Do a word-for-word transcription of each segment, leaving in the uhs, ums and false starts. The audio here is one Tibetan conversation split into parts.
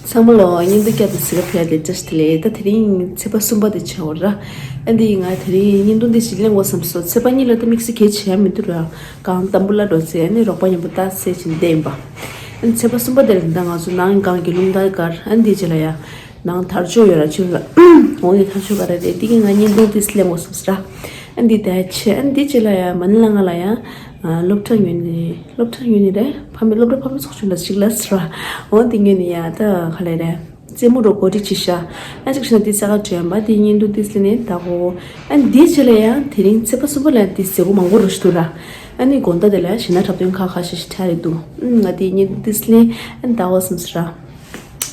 ཚང་མ་ལ་བརྙན་ཐུང་བསྐྱར་དུ་གཟིགས་པར་ཕེབས་པ་དེ་བཀྲ་ཤིས་བདེ་ལེགས། ད་དེ་རིང་ཚེས་པ་གསུམ་པ་དེ་ཆགས་ཡོད་རེད། ཨ་འདི་ང་དེ་རིང་བརྙན་ཐུང་འདི་ཞིག་གླེང་དགོས་བསམ་སོང་། ཚེས་པ་གཉིས་ལ་ད་དམིགས་བསལ་གང་ཡང་བྱེད་ཡ་མི་འདུག་ར། གང་དམ་པོ་ལ་འགྲོ་ཚེ་ཨ་ནི་རོགས་པ་མཉམ་པོ་ལྟ་ཚེ་བཞིན་བསྡད་ཡིན་པ། ཨ་ནི་ཚེས་པ་གསུམ་པ་དེ་ལ་ད་ང་ཚོ་ནང་སྒང་གི་རླུང་རྟ་སྒར་ཨ་འདི་རྗེས་ལ་ཡ། ནང་དར་ལྕོག་ཡོད་ར་ཕྱི་ལ། འོང་ནས་དར་ལྕོག་ག་རེ་རེད་དེ་གི་ང་བརྙན་ཐུང་ཏིས་གླེང་དགོས་བསམ་སོང་ར། ཨ་འདི་ད་ཆེ་ཨ་འདི་རྗེས་ལ་ཡ་མ་ཎི་ལ་ང་ལ་ཡ། སློབ་གྲྭ་ཉོས་ནས་སློབ་གྲྭ་ཉོས་ནས་རེད། ཕ་མས་སློབ་གྲྭ་ཕ་མས་ཚོགས་ཆུང་ལ་ཞིག་ལ་ཟེར་བ། འོ་དེ་ཉོས་ནས་ཡ་ད་ག་ལེ་རེད། རྩེད་མོ་རོ་གོ་སྒྲིག་བྱེད་ཤག་ཨ་ཅིག་ཤི་ན་དེ་ས་ག་དྲན་པ་དེ་བརྙན་ཐུང་དེ་སླེ་ནས་ད་གོ། ཨ་དེ་ཆེ་ལ་ཡང་དེ་རིང་ཚེས་པ་གསུམ་པ་ལ་དེ་ཟེ་གོ་མང་པོ་རོ་ཞིག་འདུག་ར། ཨ་ནི་དགོང་དག་དེ་ལ་ཞེ་ན་འཁྲབ་སྟོན་ཁ་ཁ་ཤས་ཤིག་འཁྲབ་རེད་འདུག་ཨ་ང་དེ་བརྙན་ཐུང་དེ་སླེ་ཨ་ད་གོ་སམ་སི་ར།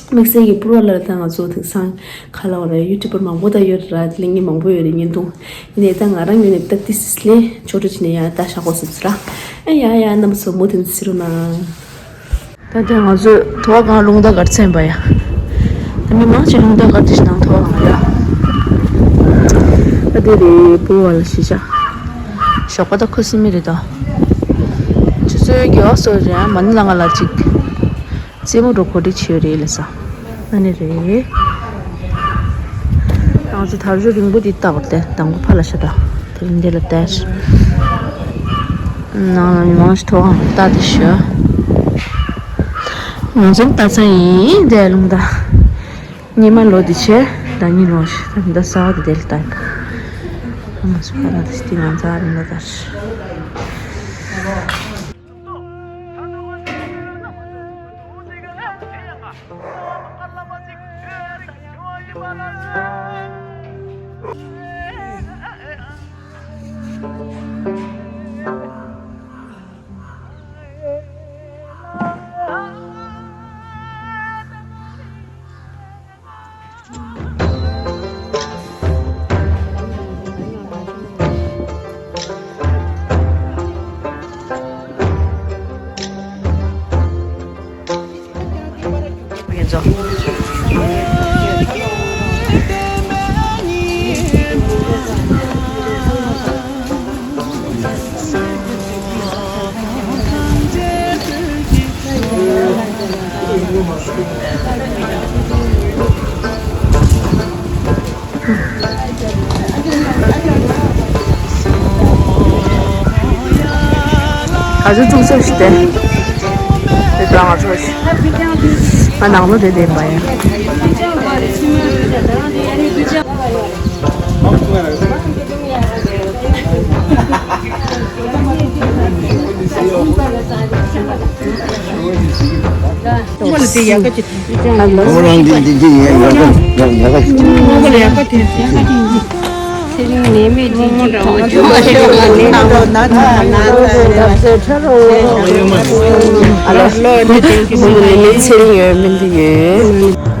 དམིགས་བསལ་གྱི་པུར་བ་ལ་ད་ང་ཚོ་དེང་སང་ཁ་ལ་བ་ར་ཡུ་ཊུབ་པར་མང་པོ་ད་ཡོད་ར། དེ་ལས་ངས་མང་པོ་ཡོད་རེད་བརྙན་ཐུང་། ཡིན་ནའི་ད་ང་རང་ངོས་ནས་ད་ཏི་སི་སི་ལེ་ཆོག་ཆོག་བྱས་ནས་ཡ་ད་ཤག་གོ་ཟེར་ཟེར་ར། ཨ་ཡ་ཡ་རྣམ་པ་ཚོ་མུ་མཐུད་ཟེར་རོ་ན། ད་ལྟ་ང་ཚོས་དོ་བ་སྒང་རླུང་རྟ་སྒར་ཚན་པ་ཡ། ད་མི་མང་ཆེ་རླུང་རྟ་སྒར་དེ་ཞིག་ནང་དོ་བ་སྒང་ཡ། ད་དེ་རེད་པུར་བ་ལ་གཞིས་ཆགས། ཞོགས་པ་ད་ཁུ་སིམ་མེ་རེད་ད། ཆུ་ཚོད་བརྒྱད་པ་སོགས་རེད། མ་ཎི་ལ་ང་ལ་གཅིག་རྩེད་མོ་འགྲོ་གོ་སྒྲིག་བྱེད་ཡོད་རེད་ལ་ས། ཨ་ནི་རེད། ང་ཚོ་དར་ལྕོག་རིང་པོ་འདི་བཏགས་པར་ཏེ་དང་པོ་ཕ་ལ་ཤ་ད། དེ་རིང་འདི་ལ་བལྟས། ནང་ལ་མི་མང་ཞིག་ཐོག་ཁང་བཏགས་ཏེ་ཞོ། ང་ཚོ་ལྟ་ཚང་ཡིན་འདས་ལུང་ད། ཉི་མ་ལོ་འདི་ཆེ་ད་ཉི་ལོ་ཞིག་འདི་ས་བ་འདི་དེ་ལ་བཏགས། ང་ཚོ་ཕ་ལ་དེ་ཞིག་ང་ཚོ་ཨ་རིང་ལ་བཏགས། ག་ཚོད་ཚུགས་ཚུགས་ཤིག་སྟེ། དེ་ལྟར་ང་ཚོ་ང་ནང་ལོ་དེ་བསྡད་པ་ཡིན། ཁོ་རང་གི་འདི་འདི་ཡིན་ཡག་ག་ཡག་ག་ཡག་ག་ཚེ་རིང་ནད་མེད་ཅིག་ཅིག་གྲོངས་ཆོག་ཆོག་ལ་ནད་ན་ཚ་ནད་ན་ཚ་ལོ་ལོ་ནད་ཚེ་རིང་ཡོད་མིན་འདི་ཡོད།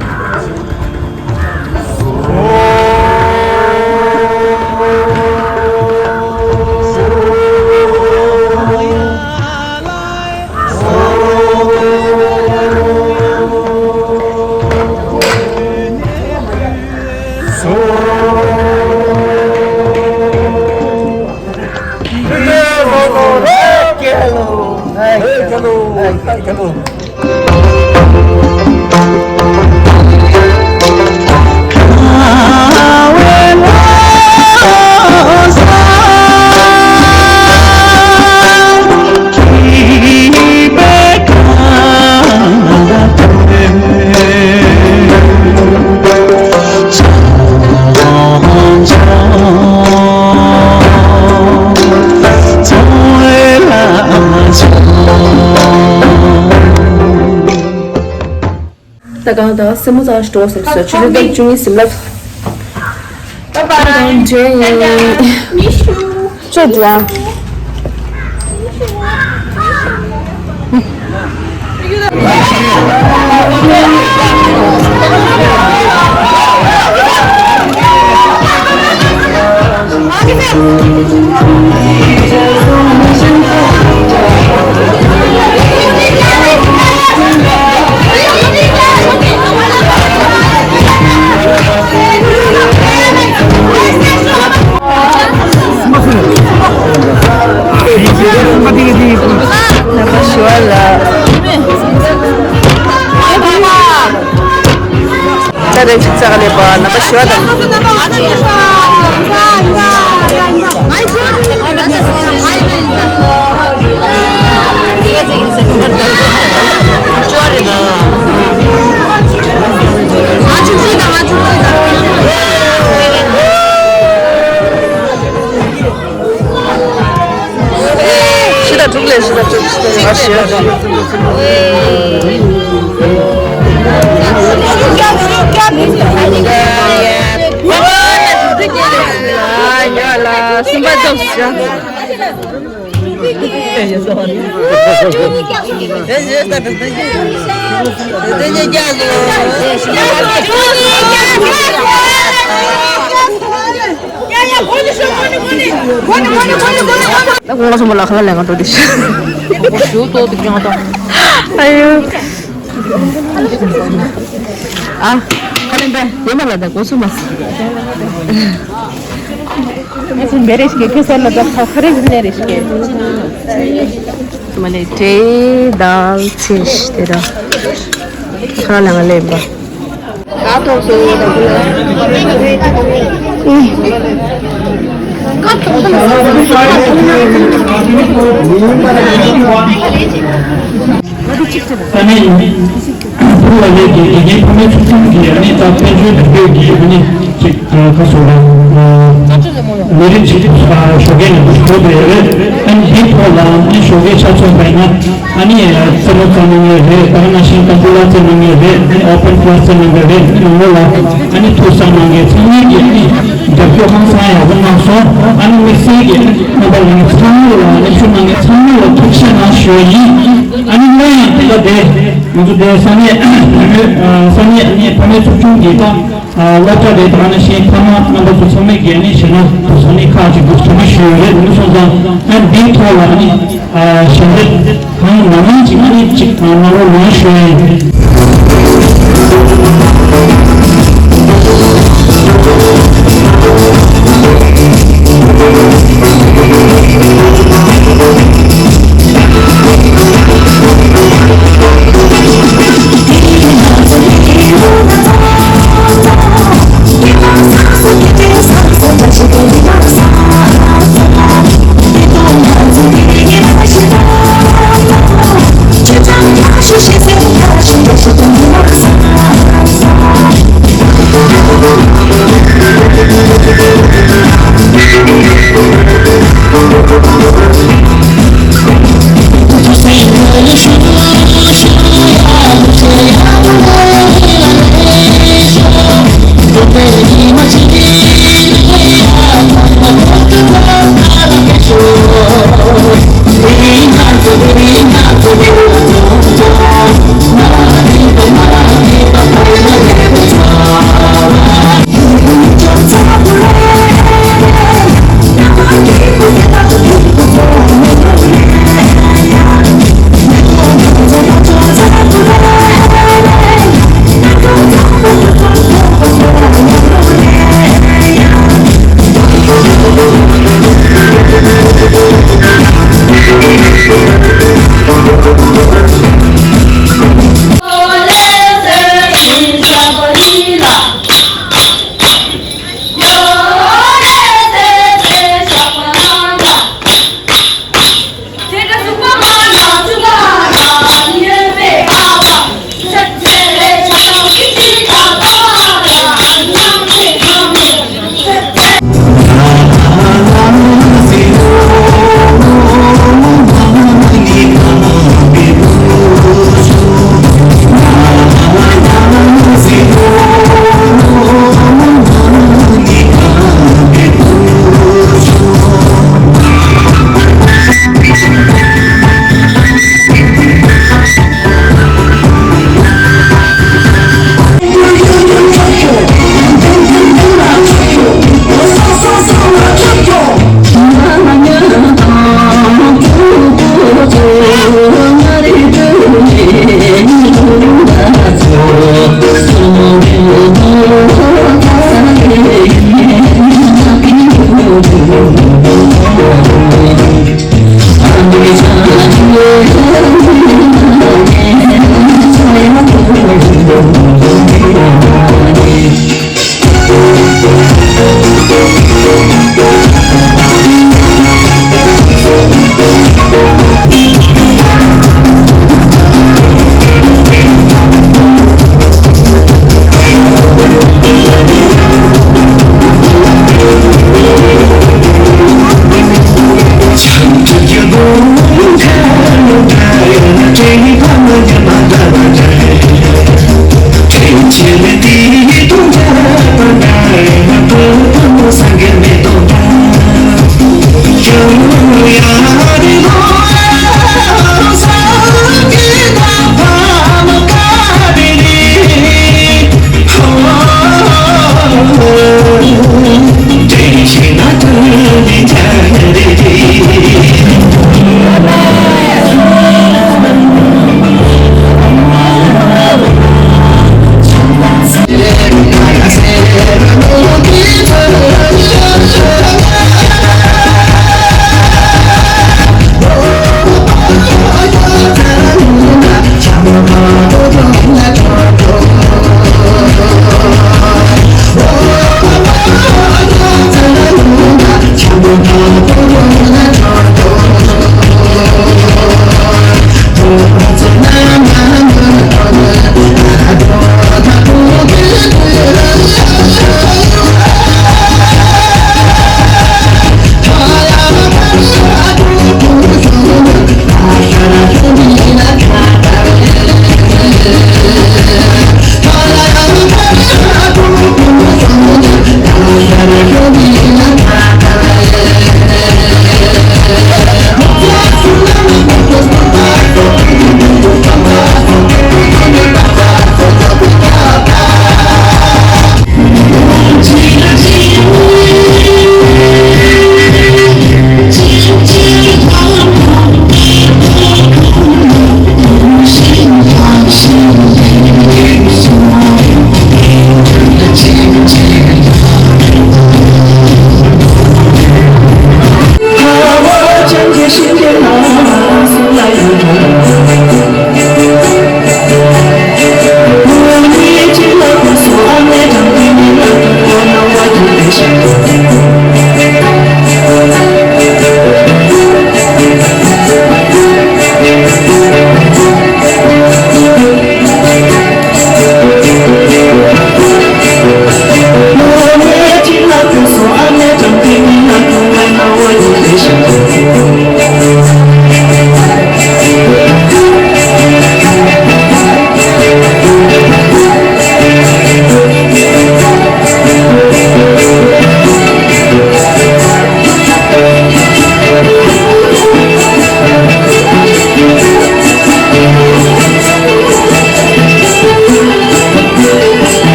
ད་གང་ད་སེམས་མོ་ཚ་བ་ཞིག་འགྲོ་ཟེར་སོ། ཆུ་ཚོད་བཅུ་གཉིས་ཟིན་ལབ། Bye bye. ད་གང་འདྲེ་ཡིན། ཅོ་འདྲ། ད་རེ་ཅིག་ཙག་ལས་པ་ནམ་པ་ཞི་བ་དང་། ཕྱི་ཟླ་དྲུག་ལས་ཕྱི་ཟླ་དྲུག་ཕྱི་ཟླ་ལྔ་བཞི་ལ། ཡ་ལ་སུམ་པ་ཙོགས་བྱ། ད་ཁོང་ལ་སོང་བ་ལ་ཁ་ལ་ལས་ཀ་འགྲོ་དེ་ཤི། ཨ་ཡོ། ཨ། ཁ་ལེན་པས་ཡོད་མ་ལ་ད་གོ་སུ་མ་སི། ཨ་ཚུན་བེ་རེ་ཤི་ཁེ་སར་ལ་ད་ཁ་ཁ་རེ་ཟིན་ནེ་རེ་ཤི་ཁེ། མ་ལེ་ཏྲེ་དཱལ་ཚེ་ཤི་དེ་ར། ཁ་ལ་ང་ལེན་པ། ད་ནི་བུ་ལ་ལས་ཀྱི་དགེ་རྒན་ཕ་མའི་ཚོགས་ཆུང་གི་ཨ་ནི་ད་དཔལ་འབྱོར་དང་འབྲེལ་གྱི་ཨ་ནི་ཅིག་ཁ་སོ་ར་ལས་རིམ་ཅིག་ཞོགས་ཀས་ནས་འགོ་བཙུགས་པ་རེད། ཨ་ནི་འདིའི་ཐོག་ལ་ཨ་ནི་ཞོགས་ཀས་ཆ་ཚང་པ་ཡིན་ན། ཨ་ནི་རྩེད་མོ་རྩེ་གནང་མཁན་རེད། ད་ག་ནང་བཞིན་ཏམ་བུ་ལ་རྩེ་གནང་མཁན་རེད། ཨ་ནི་ཨོ་པན་ཀི་ལ་སི་རྩེ་གནང་མཁན་རེད། ཨ་ནི་ནང་ལོགས་ལ་ཨ་ནི་ཐུགས་གསོ་གནང་མཁན་ཚང་མས་ཀྱིས་ཨ་ནི་རྒྱབ་སྐྱོར་ཧང་སང་ཡག་པོ་གནང་སོང་། ཨ་ནི་དམིགས་བསལ་གྱིས་ཨ་ནི་རྣམ་པ་ལྷན་རྒྱས་ཚང་མ་ལ་སླེབས་བཞུགས་གནང་མཁན་ཚང་མ་ལ་ཐུགས་རྗེ་ཆེ་གནང་ཞུ་བ་ཡིན། ཨ་ནི་སླར་ཡང་དེ་ག་དེ་ང་ཚོ་དེ་ས་གནས་བུད་མེད་ས་གནས་ཨ་ནི་བུད་མེད་ཚོགས་ཆུང་གིས་ད་སློབ་གྲྭ་དེ་དང་ནང་བཞིན་ཕ་མ་རྣམ་པ་ཚོ་ཚང་མས་ཀྱིས་ཨ་ནི་བྱས་ན་ས་གནས་ཁག་ཅིག་ཏུ་གྲོས་མོལ་ཞུས་ཡོད་རེད། དེ་འདྲ་སོང་ཙང་ཨ་ནི་འདིའི་ཐོག་ལ་ཨ་ནི། ཞལ་འདེབས་གང་མང་མང་ཅིག་ཨ་ནི་ཅིག་གནང་རོགས་གནང་ཞུ་ཡ་ཡིན།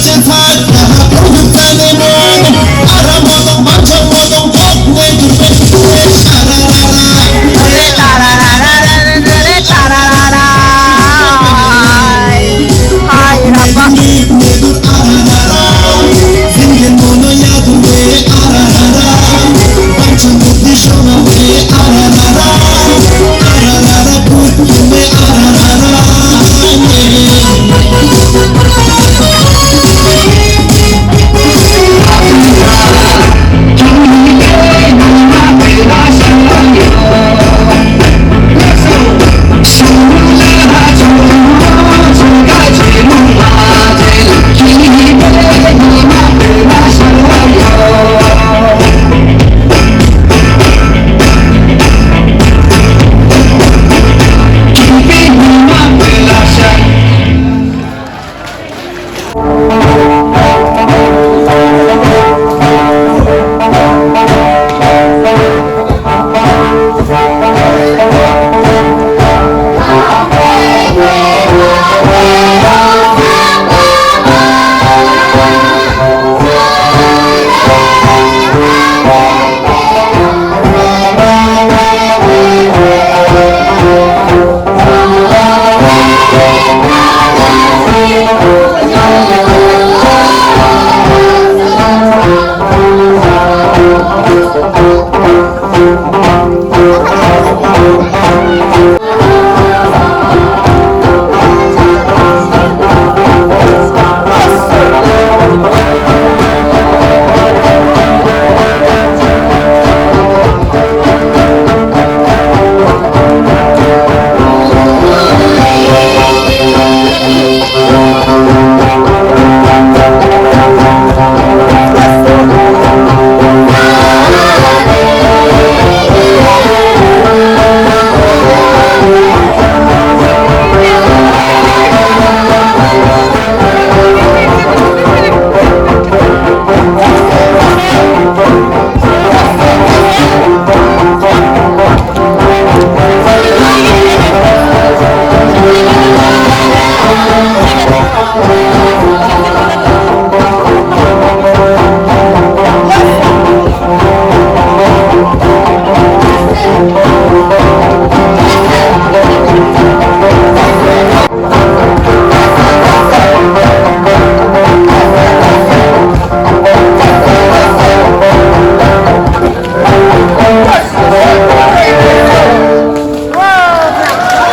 ཅི་ཚ་